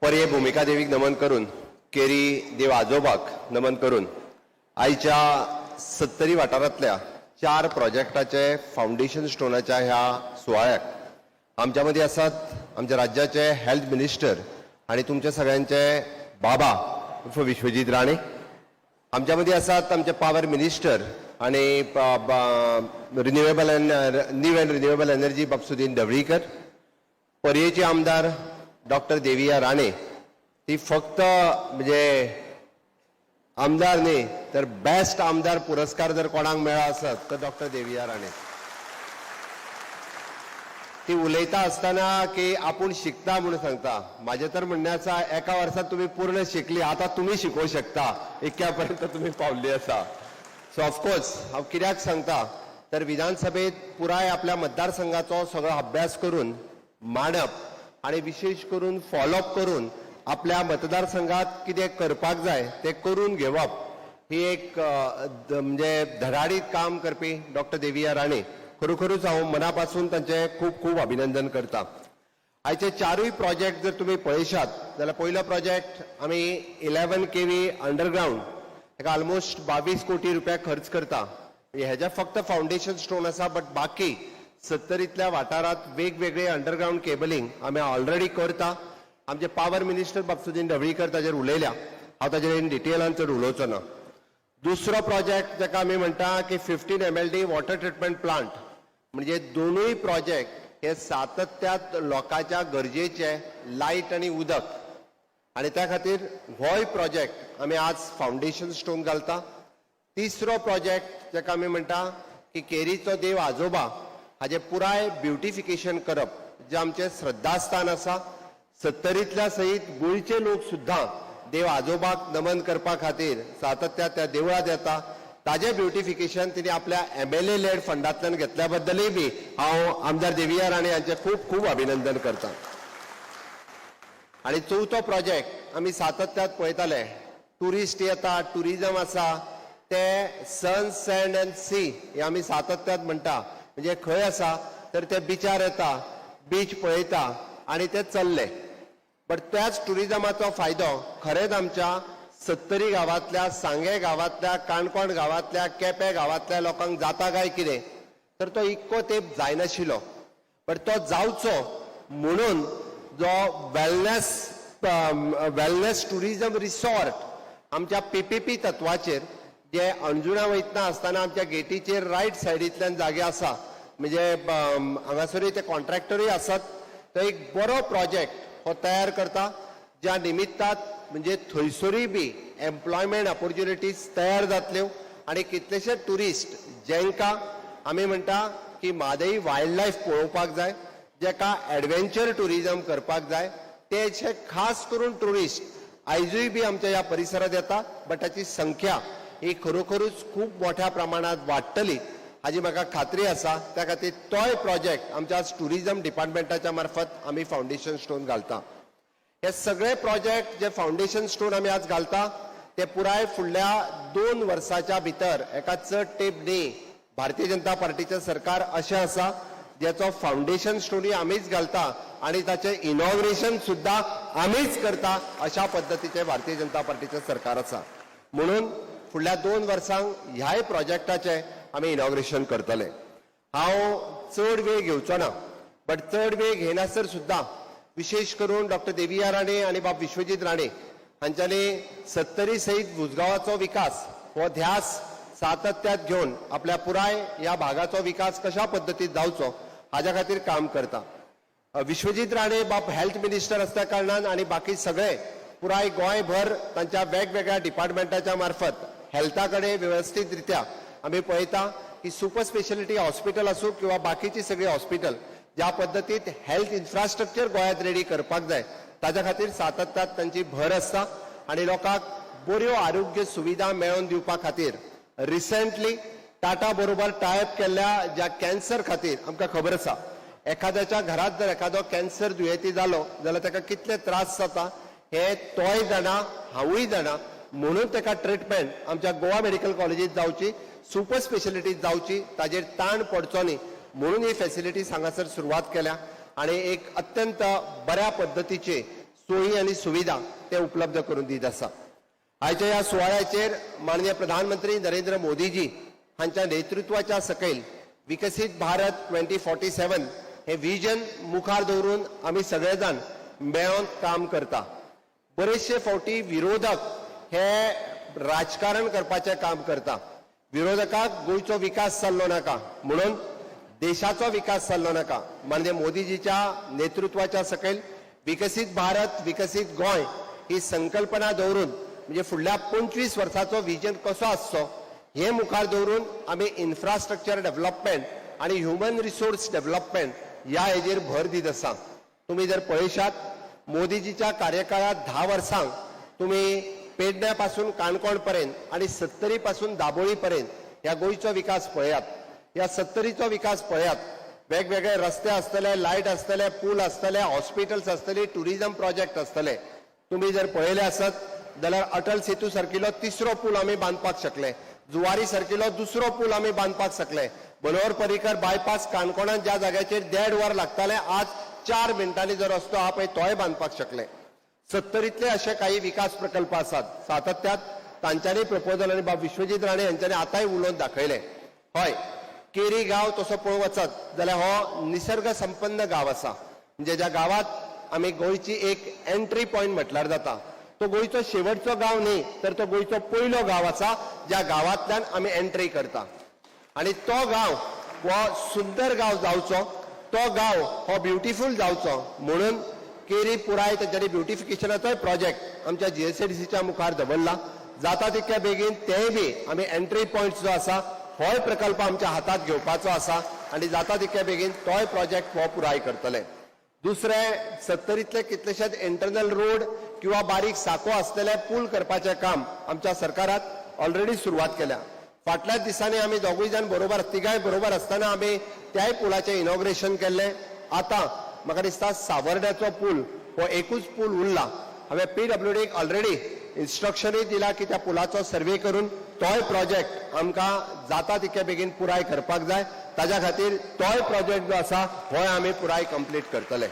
पर्ये भुमिका देवीक नमन करून, केरी देव आजोबाक नमन करून आयच्या सत्तरी वाठारांतल्या चार प्रोजेक्टाचे फावंडेशन स्टोनाच्या ह्या सुवाळ्याक आमच्या मदीं आसात आमच्या राज्याचे हेल्थ मिनिस्टर आणि तुमच्या सगळ्यांचे बाबा उर्फ विश्वजीत राणे. आमच्या मदीं आसात आमचे पावर मिनिस्टर आणि renewable and new and renewable energy बाब सुदीन ढवळीकर. पर्येचे आमदार डॉक्टर देविया राणे, ती फक्त म्हणजे आमदार न्ही तर बेस्ट आमदार पुरस्कार जर कोणाक मेळ्ळा आसत तर डॉक्टर देविया राणे. ती उलयता आसतना की आपूण शिकता म्हणून सांगता. म्हाजें तर म्हणणें आसा, एका वर्सात तुमी पूर्ण शिकली, आतां तुमी शिकोवंक शकता, इतक्या पर्यंत तुमी पावल्ली आसा. सो ऑफकोर्स हांव कित्याक सांगता तर विधानसभेत पुराय आपल्या मतदारसंघाचो सगळो अभ्यास करून मांडप आणि विशेश करून फॉलोअप करून आपल्या मतदारसंघात कितें करपाक जाय तें करून घेवप ही एक म्हणजे धडाडीत काम करपी डॉक्टर देविया राणे. खरोखरूच हांव मना पासून तांचें खूब खूब अभिनंदन करता. आयचे चारूय प्रोजेक्ट जर तुमी पळयशात जाल्यार पयलो प्रोजेक्ट आमी 11 केवी अंडरग्रावंड, ताका ऑलमोस्ट 22 कोटी रुपया खर्च करता. म्हणजे हेज्या फक्त फावंडेशन स्टोन आसा, बट बाकी सत्तरीतल्या वाठारांत वेगवेगळे अंडरग्रावंड केबलिंग आमी ऑलरेडी करता. आमचे पावर मिनिस्टर बाब सुदीन ढवळीकर ताजेर उलयल्या, हांव ताजेर इन डिटेलान चड उलोवचो ना. दुसरो प्रोजेक्ट जाका आमी म्हणटा की 15 MLD water treatment plant, म्हणजे दोनूय प्रोजेक्ट हे सातत्यात लोकांच्या गरजेचे, लायट आनी उदक, आनी त्या खातीर होय प्रोजेक्ट आमी आज फावंडेशन स्टोन घालता. तिसरो प्रोजेक्ट जाका आमी म्हणटा की केरीचो देव आजोबा हाजें पुराय ब्युटिफिकेशन करप, जें आमचें श्रद्धास्थान आसा. सत्तरींतल्या सयत गोंयचे लोक सुद्दां देव आजोबाक नमन करपा खातीर सातत्यात त्या देवळांत येता. ताजें ब्युटिफिकेशन तिणे आपल्या एमएलए लेड फंडांतल्यान घेतल्या बद्दलूय बी हांव आमदार देविया राणे हांचें खूब खूब अभिनंदन करता. आणि चवथो प्रोजेक्ट आमी सातत्यात पळयताले, ट्युरिस्ट येता, ट्युरिजम आसा, ते सन, सँड अँड सी हे आमी सातत्यात म्हणटा. म्हणजे खंय आसा तर ते बिचार येता, बीच पळयता आणि ते चल्ले. बट त्याच ट्युरिजमाचो फायदो खरेंच आमच्या सत्तरी गांवांतल्या, सांगे गांवांतल्या, काणकोण गांवांतल्या, केपें गांवांतल्या लोकांक जाता काय कितें तर तो इतको तेंप जायनाशिल्लो. बट तो जावचो म्हणून जो वेलनेस ट्युरिजम रिसॉर्ट आमच्या पीपीपी तत्वाचेर जे अंजुणा वयतना आसतना आमच्या गेटीचेर रायट सायडींतल्यान जागे आसा, म्हणजे हांगासरूय ते कॉन्ट्रॅक्टरूय आसात, तो एक बरो प्रोजेक्ट हो तयार करता, ज्या निमित्तात म्हणजे थंयसरूय बी एम्प्लॉयमेंट ऑपॉर्च्युनिटीज तयार जातल्यो आनी कितलेशे ट्युरिस्ट जेंकां आमी म्हणटा की म्हादई वायल्ड लायफ पळोवपाक जाय, जेका एडवेंचर ट्युरिजम करपाक जाय, ते खास करून ट्युरिस्ट आयजूय बी आमच्या ह्या परिसरात येता. बट ताची संख्या ही खरोखरूच खूब मोठ्या प्रमाणात वाडटली हाजी म्हाका खात्री आसा. त्या खातीर तोय प्रोजेक्ट आमच्या ट्युरिजम डिपार्टमेंटाच्या मार्फत आमी फावंडेशन स्टोन घालता. हे सगळे प्रोजेक्ट जे फावंडेशन स्टोन आमी आज घालता ते पुराय फुडल्या 2 वर्साच्या भितर, एका चड तेंप न्ही. भारतीय जनता पार्टीचें सरकार अशें आसा ज्याचो फावंडेशन स्टोनूय आमीच घालता आणि ताचें इनॉग्रेशन सुद्दां आमीच करता, अशा पद्दतीचें भारतीय जनता पार्टीचें सरकार आसा. म्हणून फुडल्या 2 वर्सांक ह्याय प्रोजेक्टाचें आमी इनॉग्रेशन करतले. हांव चड वेळ घेवचो ना, बट चड वेळ घेनासर सुद्दां विशेश करून डॉक्टर देविया राणे आनी बाब विश्वजीत राणे हांच्यानी सत्तरी सहित मुजगांवाचो विकास हो ध्यास सातत्यात घेवन आपल्या पुराय ह्या भागाचो विकास कशा पद्दतीत जावचो हाज्या खातीर काम करता. विश्वजीत राणे बाब हेल्थ मिनिस्टर आसल्या कारणान आनी बाकी सगळे पुराय गोंयभर तांच्या वेगवेगळ्या डिपार्टमेंटाच्या मार्फत हेल्था कडेन वेवस्थीत रित्या आमी पळयता की सुपर स्पेशलिटी हॉस्पिटल आसूं किंवा बाकीची सगळी हॉस्पिटल, ज्या पद्दतीत हेल्थ इन्फ्रास्ट्रक्चर गोंयांत रेडी करपाक जाय ताज्या खातीर सातत्यात तांची भर आसता. आनी लोकांक बऱ्यो आरोग्य सुविधा मेळोवन दिवपा खातीर रिसेंटली टाटा बरोबर टायअप केल्ल्या ज्या कॅन्सर खातीर, आमकां खबर आसा, एखाद्याच्या घरात जर एखादो कॅन्सर दुयेंती जालो जाल्यार ताका कितले त्रास जाता हे तोय जाणा, हांवूय जाणा. म्हणून ताका ट्रिटमेंट आमच्या गोवा मेडिकल कॉलेजीत जावची, सुपर स्पेशलिटीत जावची, ताजेर ताण पडचो न्ही म्हणून ही फॅसिलिटीज हांगासर सुरवात केल्या आणि एक अत्यंत बऱ्या पद्दतीचे सोयी आनी सुविधा ते उपलब्ध करून दीत आसा. आयच्या ह्या सुवाळ्याचेर माननीय प्रधानमंत्री नरेंद्र मोदीजी हांच्या नेतृत्वाच्या सकयल विकसीत भारत 2047 हे विजन मुखार दवरून आमी सगळे जाण मेळोन काम करता. बरेचशे फावटी विरोधक हे राजकारण करपाचें काम करता. विरोधकाक गोंयचो विकास जाल्लो नाका म्हणून देशाचो विकास जाल्लो नाका. माननीय मोदीजीच्या नेतृत्वाच्या सकयल विकसीत भारत विकसीत गोंय ही संकल्पना दवरून म्हणजे फुडल्या 25 वर्साचो विजन कसो आसचो हे मुखार दवरून आमी इन्फ्रास्ट्रक्चर डेव्हलपमेंट आनी ह्युमन रिसोर्स डेव्हलपमेंट ह्या हेजेर भर दीत आसा. तुमी जर पळयशात मोदीजीच्या कार्यकाळात 10 वर्सांक तुमी पेडण्या पासून काणकोण पर्यंत आनी सत्तरी पासून दाबोळी पर्यंत ह्या गोंयचो विकास पळयात, ह्या सत्तरीचो विकास पळयात. वेगवेगळे रस्ते आसतले, लायट आसतले, पूल आसतले, हॉस्पिटल्स आसतली, टुरिझम प्रोजेक्ट आसतले. तुमी जर पळयले आसत जाल्यार अटल सेतू सारकिलो तिसरो पूल आमी बांदपाक शकले, जुवारी सारकिलो दुसरो पूल आमी बांदपाक शकले, मनोहर पर्रीकर बायपास काणकोणांत ज्या जाग्याचेर 1.5 वर लागताले आज 4 मिनटांनी जो रस्तो आहा पळय तोय बांदपाक शकले. सत्तरीतले अशे काही विकास प्रकल्प आसात सातत्यात तांच्यांनी प्रपोजल आनी बाब विश्वजीत राणे हांच्यांनी आतांय उलोवन दाखयले. हय, केरी गांव तसो पळोवंक वचत जाल्यार हो निसर्ग संपन्न गांव आसा, म्हणजे ज्या गांवात आमी गोंयची एक एंट्री पॉयंट म्हटल्यार जाता. तो गोंयचो शेवटचो गांव न्ही तर तो गोंयचो पयलो गांव आसा ज्या गांवांतल्यान आमी एंट्री करता आनी तो गांव हो सुंदर गांव जावचो, तो गांव हो ब्युटिफूल जावचो म्हणून केरी पुराय तेंच्यांनी ब्युटिफिकेशनाचोय प्रोजेक्ट आमच्या GSADCच्या मुखार दवरला. जाता तितक्या बेगीन तेय बी आमी एंट्री पॉयंट जो आसा होय प्रकल्प आमच्या हातात घेवपाचो आसा आनी जाता तितक्या बेगीन तोय प्रोजेक्ट हो पुराय करतले. दुसरें, सत्तरीतले कितलेशेच इंटरनल रोड किंवा बारीक साको आसलेले पूल करपाचें काम आमच्या सरकारात ऑलरेडी सुरवात केल्या. फाटल्याच दिसांनी आमी दोगूय जाण बरोबर, तिगांय बरोबर आसतना आमी त्याय पुलाचें इनॉग्रेशन केल्लें. आतां म्हाका दिसता सावर्ड्याचो पूल हो एकूच पूल उरला. हांवें PWDक ऑलरेडी इन्स्ट्रक्शनूय दिला की त्या पुलाचो सर्वे करून तोय प्रोजेक्ट आमकां जाता तितक्या बेगीन पुराय करपाक जाय. ताज्या खातीर तोय प्रोजेक्ट जो आसा होय आमी पुराय कंप्लीट करतले.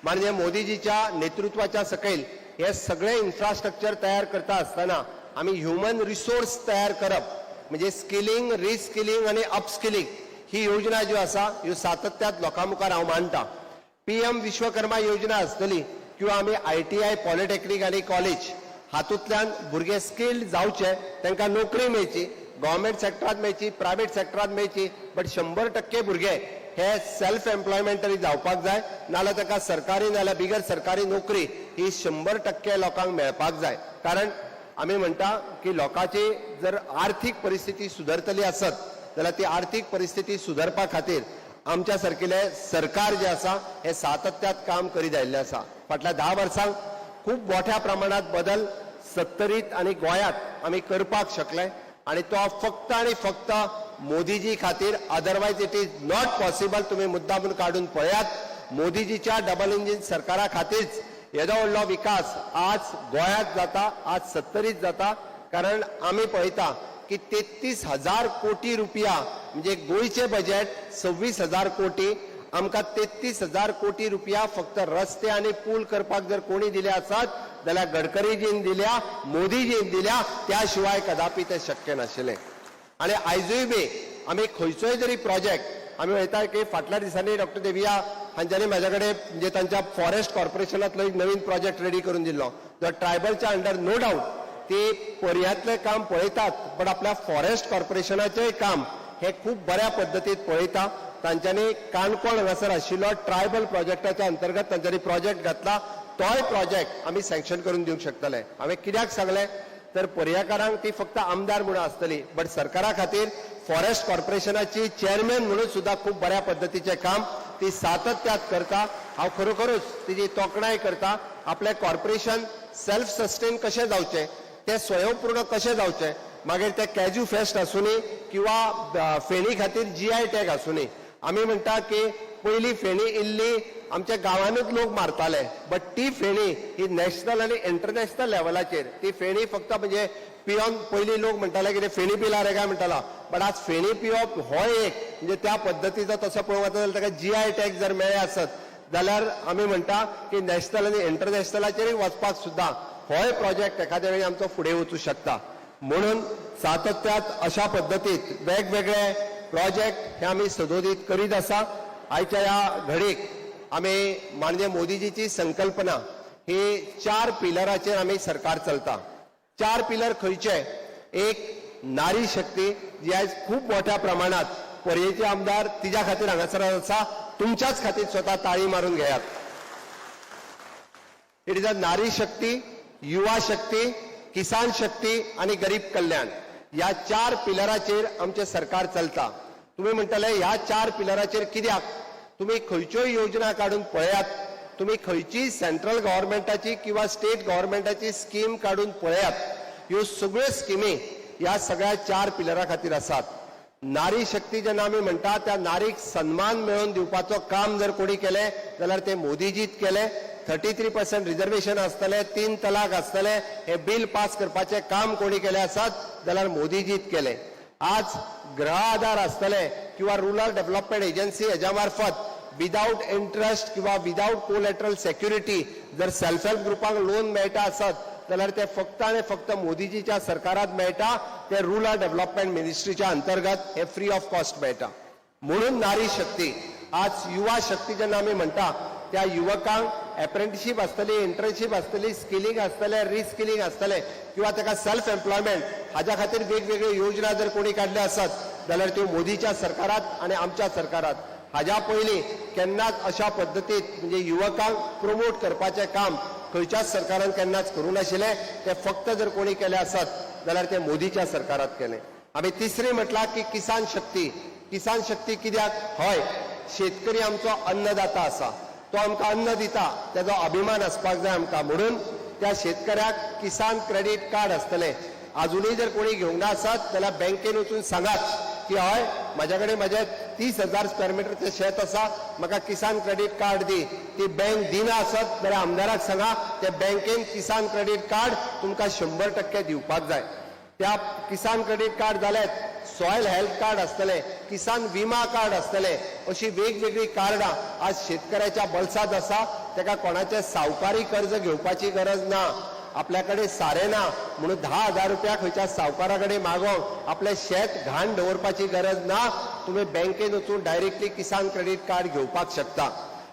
माननीय मोदीजीच्या नेतृत्वाच्या सकयल हे सगळे इन्फ्रास्ट्रक्चर तयार करता आसतना आमी ह्युमन रिसोर्स तयार करप म्हणजे स्किलिंग, रिस्किलिंग आनी अपस्किलिंग ही योजना ज्यो आसा ह्यो सातत्यात लोकां मुखार हांव मांडटा. PM Vishwakarma योजना आसतली किंवा आमी ITI, polytechnic आनी कॉलेज हातूंतल्यान भुरगे स्किल्ड जावचे, तांकां नोकरी मेळची, गव्हर्मेंट सेक्टरांत मेळची, प्रायवेट सेक्टरांत मेळची, बट 100% भुरगे हे सेल्फ एम्प्लॉयमेंट तरी जावपाक जाय, नाजाल्यार ताका सरकारी नाजाल्यार बिगर सरकारी नोकरी ही 100% लोकांक मेळपाक जाय. कारण आमी म्हणटा की लोकांची जर आर्थीक परिस्थिती सुदरतली आसत जाल्यार ती आर्थीक परिस्थिती सुदरपा खातीर आमच्या सारकिलें सरकार जें आसा हें सातत्यात काम करीत आयिल्लें आसा. फाटल्या 10 वर्सांक खूब मोठ्या प्रमाणात बदल सत्तरीत आनी गोंयांत आमी करपाक शकले आनी तो फक्त आनी फक्त मोदीजी खातीर, otherwise it is not possible. तुमी मुद्दामून काडून पळयात, मोदीजीच्या डबल इंजीन सरकारा खातीरच येदो व्हडलो विकास आज गोंयांत जाता, आज सत्तरीत जाता. कारण आमी पळयता की 33,000 कोटी रुपया म्हणजे गोंयचें बजेट 26,000 कोटी, आमकां 33,000 कोटी रुपया फक्त रस्ते आनी पूल करपाक जर कोणी दिले आसत जाल्यार गडकरीजीन दिल्या, मोदीजीन दिल्या, त्या शिवाय कदापि तें शक्य नाशिल्लें. आनी आयजूय बी आमी खंयचोय जरी प्रोजेक्ट आमी पळयता की फाटल्या दिसांनी डॉक्टर देविया हांच्यांनी म्हाज्या कडेन म्हणजे तांच्या फॉरेस्ट कॉर्पोरेशनांतलो एक नवीन प्रोजेक्ट रेडी करून दिल्लो, जो ट्रायबलच्या अंडर नो डावट ती पर्यांतलें काम पळयतात, बट आपल्या फॉरेस्ट कॉर्पोरेशनाचेंय काम हे खूब बऱ्या पद्दतीन पळयता. तांच्यांनी काणकोण हांगासर आशिल्लो ट्रायबल प्रोजेक्टाच्या अंतर्गत तांच्यांनी प्रोजेक्ट घातला, तोय प्रोजेक्ट आमी सँक्शन करून दिवंक शकतले. हांवें कित्याक सांगलें तर पर्येकारांक ती फक्त आमदार म्हणून आसतली, बट सरकारा खातीर फॉरेस्ट कॉर्पोरेशनाची चेअरमॅन म्हणून सुद्दां खूब बऱ्या पद्दतीचें काम ती सातत्यात करता. हांव खरोखरूच तिजी तोखणाय करता. आपलें कॉर्पोरेशन सेल्फ सस्टेन कशें जावचें, तें स्वयंपूर्ण कशें जावचें, मागीर तें कॅज्यू फेस्ट आसूनी किंवा फेणी खातीर GI tag आसूनी. आमी म्हणटा की पयली फेणी इल्ली आमच्या गांवानूच लोक मारताले, बट ती फेणी ही नॅशनल आनी इंटरनॅशनल लेवलाचेर ती फेणी फक्त म्हणजे पिवन पयलीं लोक म्हणटाले कितें फेणी पिला रे काय म्हणटालो, बट आज फेणी पिवप हो एक म्हणजे त्या पद्दतीचो तसो पळोवंक वता जाल्यार ताका GI tag जर मेळ्ळे आसत जाल्यार आमी म्हणटा की नॅशनल आनी इंटरनॅशनलाचेरूय वचपाक सुद्दां होय प्रोजेक्ट एखाद्या वेळी आमचो फुडें वचूं शकता. म्हणून सातत्यात अशा पद्दतीत वेगवेगळे प्रोजेक्ट हे आमी सदोदीत करीत आसा. आयच्या ह्या घडीक आमी माननीय मोदीजीची संकल्पना ही 4 पिलराचेर आमी सरकार चलता. 4 पिलर खंयचे? एक नारी शक्ती जी आयज खूब मोठ्या प्रमाणात पर्येचे आमदार तिज्या खातीर हांगासर आसा, तुमच्याच खातीर स्वता ताळी मारून घेयात. It is a नारी शक्ती, युवा शक्ती, किसान शक्ती आनी गरीब कल्याण ह्या 4 पिलराचेर आमचें सरकार चलता. तुमी म्हणटले ह्या 4 पिलराचेर कित्याक? तुमी खंयच्योय योजना काडून पळयात, तुमी खंयचीय सेंट्रल गव्हर्मेंटाची किंवा स्टेट गव्हर्मेंटाची स्कीम काडून पळयात, ह्यो सगळ्यो स्किमी ह्या सगळ्या 4 पिलरा खातीर आसात. नारी शक्ती जेन्ना आमी म्हणटा त्या नारीक सन्मान मेळोवन दिवपाचो काम जर कोणी केलें जाल्यार तें मोदीजीत केलें. 33% रिजर्वेशन आसतलें, 3 तलाक आसतलें, हें बील पास करपाचें काम कोणी केलें आसत जाल्यार मोदीजीत केलें. आज गृह आधार आसतलें किंवा रुरल डेव्हलपमेंट एजन्सी हेज्या मार्फत विदाउट इंट्रस्ट किंवा विदाउट कोलॅटरल सेक्युरिटी जर सेल्फ हेल्प ग्रुपांक लोन मेळटा आसत जाल्यार ते फक्त आनी फक्त मोदीजीच्या सरकारात मेळटा. ते रुरल डेव्हलपमेंट मिनिस्ट्रीच्या अंतर्गत हे फ्री ऑफ कॉस्ट मेळटा. म्हणून नारी शक्ती. आज युवा शक्ती जेन्ना आमी म्हणटा त्या युवकांक एप्रेंटिशीप आसतली, इंटर्नशीप आसतली, स्किलिंग आसतलें, रिस्किलिंग आसतलें किंवा ताका सेल्फ एम्प्लॉयमेंट हाज्या खातीर वेगवेगळ्यो योजना जर कोणी काडल्यो आसत जाल्यार त्यो मोदीच्या सरकारात आनी आमच्या सरकारात. हाज्या पयलीं केन्नाच अशा पद्दतीत म्हणजे युवकांक प्रमोट करपाचें काम खंयच्याच सरकारान केन्नाच करूं नाशिल्लें. तें फक्त जर कोणी केलें आसत जाल्यार तें मोदीच्या सरकारात केलें. आमी तिसरी म्हटलां की किसान शक्ती. किसान शक्ती कित्याक? हय, शेतकरी आमचो अन्नदाता आसा, तो आमकां अन्न दिता, तेजो अभिमान आसपाक जाय आमकां. म्हणून त्या शेतकऱ्याक किसान क्रेडीट कार्ड आसतलें. आजुनूय जर कोणी घेवंक ना आसत जाल्यार बँकेन वचून सांगात की हय म्हाज्या कडेन म्हाजें 30,000 स्क्वेअर मिटरचें शेत आसा, म्हाका किसान क्रेडीट कार्ड दी. ती बँक दिना आसत जाल्यार आमदाराक सांगा, ते बँकेन किसान क्रेडीट कार्ड तुमकां 100% दिवपाक जाय. त्या किसान क्रेडीट कार्ड जाल्यार सॉयल हेल्थ कार्ड आसतलें, किसान विमा कार्ड आसतलें, अशी वेगवेगळीं कार्डां आज शेतकऱ्याच्या बल्सांत आसा. ताका कोणाचें सावकारी कर्ज घेवपाची गरज ना. आपल्या कडेन सारें ना म्हणून 10,000 रुपया खंयच्या सावकारा कडेन मागोवंक आपलें शेत घाण दवरपाची गरज ना. तुमी बँकेन वचून डायरेक्टली किसान क्रेडीट कार्ड घेवपाक शकता.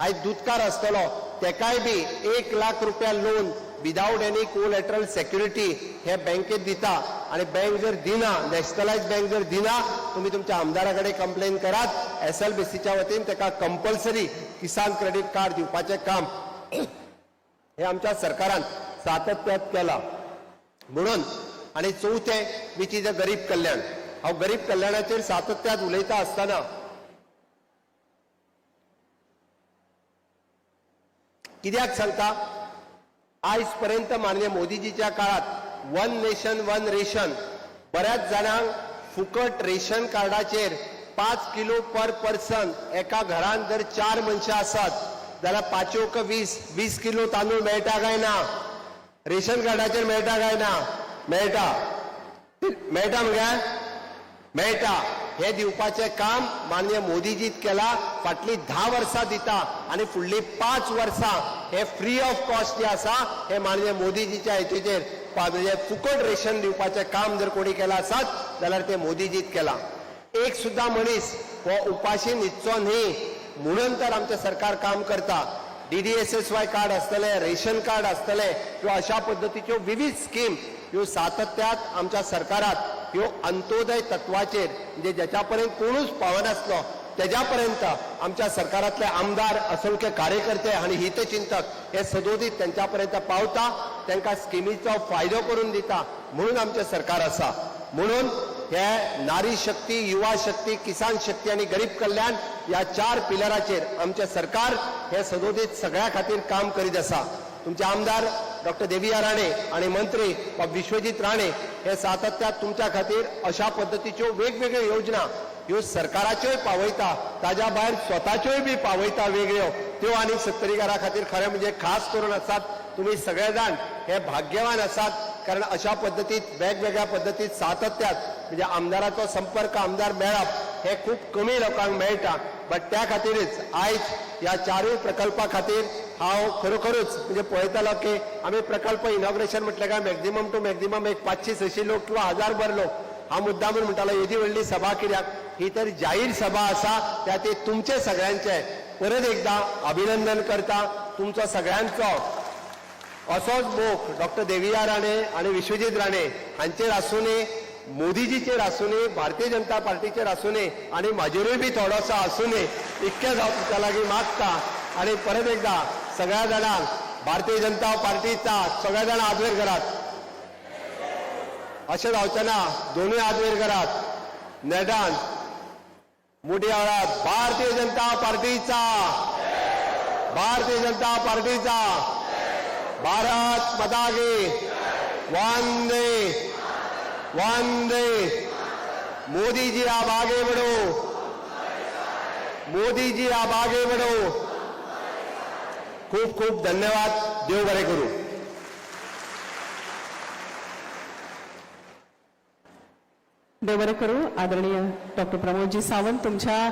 आयज दुदकार आसतलो तेकाय बी 1 लाख रुपया loan without any collateral security हे बँकेत दिता. आनी बँक जर दिना, नॅशनलायज बँक जर दिना, तुमी तुमच्या आमदारा कडेन कंप्लेन करात. SLBCच्या वतीन ताका कंपल्सरी किसान क्रेडीट कार्ड दिवपाचें काम हे आमच्या सरकारान सातत्यात केलां. म्हणून आनी चवथें which is a गरीब कल्याण. हांव गरीब कल्याणाचेर सातत्यात उलयता आसतना कित्याक सांगता, आयज पर्यंत माननीय मोदीजीच्या काळात वन नेशन वन रेशन बऱ्याच जाणांक फुकट रेशन कार्डाचेर 5 किलो पर पर्सन एका घरान जर 4 मनशां आसात जाल्यार 5 20 20 किलो तांदूळ मेळटा काय ना? रेशन कार्डाचेर मेळटा काय ना? मेळटा. मेळटा मगे? मेळटा. हे दिवपाचें काम माननीय मोदीजीत केला. फाटलीं 10 वर्सां दिता आनी फुडलीं 5 वर्सां हे फ्री ऑफ कॉस्ट जे आसा हे माननीय मोदीजीच्या हेचेर म्हणजे फुकट रेशन दिवपाचें काम जर कोणी केलां आसत जाल्यार तें मोदीजीत केलां. एक सुद्दां मनीस हो उपाशी न्हिदचो न्ही म्हणून तर आमचें सरकार काम करता. DDSSY card आसतलें, रेशन कार्ड आसतलें किंवा अशा पद्दतीच्यो विविध स्कीम ह्यो सातत्यात आमच्या सरकारात ह्यो अंत्योदय तत्वाचेर म्हणजे ज्याच्या पर्यंत कोणूच पावनासलो तेज्या पर्यंत आमच्या सरकारांतले आमदार, असंख्य कार्यकर्ते आनी हितचिंतक हे सदोदीत तेंच्या पर्यंत पावता, तांकां स्किमीचो फायदो करून दिता म्हणून आमचें सरकार आसा. म्हणून हे नारी शक्ती, युवा शक्ती, किसान शक्ती आनी गरीब कल्याण ह्या 4 पिलराचेर आमचें सरकार हे सदोदीत सगळ्या खातीर काम करीत आसा. तुमचे आमदार डॉक्टर देविया राणे आनी मंत्री बाब विश्वजीत राणे हे सातत्यात तुमच्या खातीर अशा पद्दतीच्यो वेगवेगळ्यो योजना ह्यो सरकाराच्योय पावयता, ताज्या भायर स्वताच्योय बी पावयता वेगळ्यो, त्यो आनी सत्तरीकारा खातीर खरें म्हणजे खास करून आसात. तुमी सगळे जाण हे भाग्यवान आसात, कारण अशा पद्दतीत वेगवेगळ्या पद्दतीत सातत्यात म्हणजे आमदाराचो संपर्क, आमदार मेळप हे खूब कमी लोकांक मेळटा. बट त्या खातीरच आयज ह्या चारूय प्रकल्पा खातीर हांव खरोखरूच म्हणजे पळयतालो की आमी प्रकल्प इनॉग्रेशन म्हटलें काय मॅक्झिमम टू मॅक्झिमम एक 500-600 लोक किंवा 1000भर लोक. हांव मुद्दामून म्हणटालो येदी व्हडली सभा कित्याक, ही तर जाहीर सभा आसा. त्या ते तुमचे सगळ्यांचे परत एकदा अभिनंदन करता. तुमचो सगळ्यांचो असोच मोग डॉक्टर देविया राणे आणि विश्वजीत राणे हांचेर आसूनी, मोदीजीचेर आसूनी, भारतीय जनता पार्टीचेर आसूनी आणि म्हाजेरूय बी थोडोसो आसूनी, इतकेंच हांव तुमच्या लागीं मागता. आणि परत एकदा सगळ्या जाणांक भारतीय जनता पार्टीचा सगळ्या जाणां हात वयर करात. अशें जावचें ना, दोनूय हात वयर करात नेटान मोठी आवाजात, भारतीय जनता पार्टीचा, भारतीय जनता पार्टीचा, भारत माता की. वंदे वंदे. मोदी जी आप आगे बढ़ो, मोदी जी आप आगे बढ़ो. खूप खूप धन्यवाद. देव बरे करू. देव बरे करू. आदरणीय डॉक्टर प्रमोदजी सावंत, तुमच्या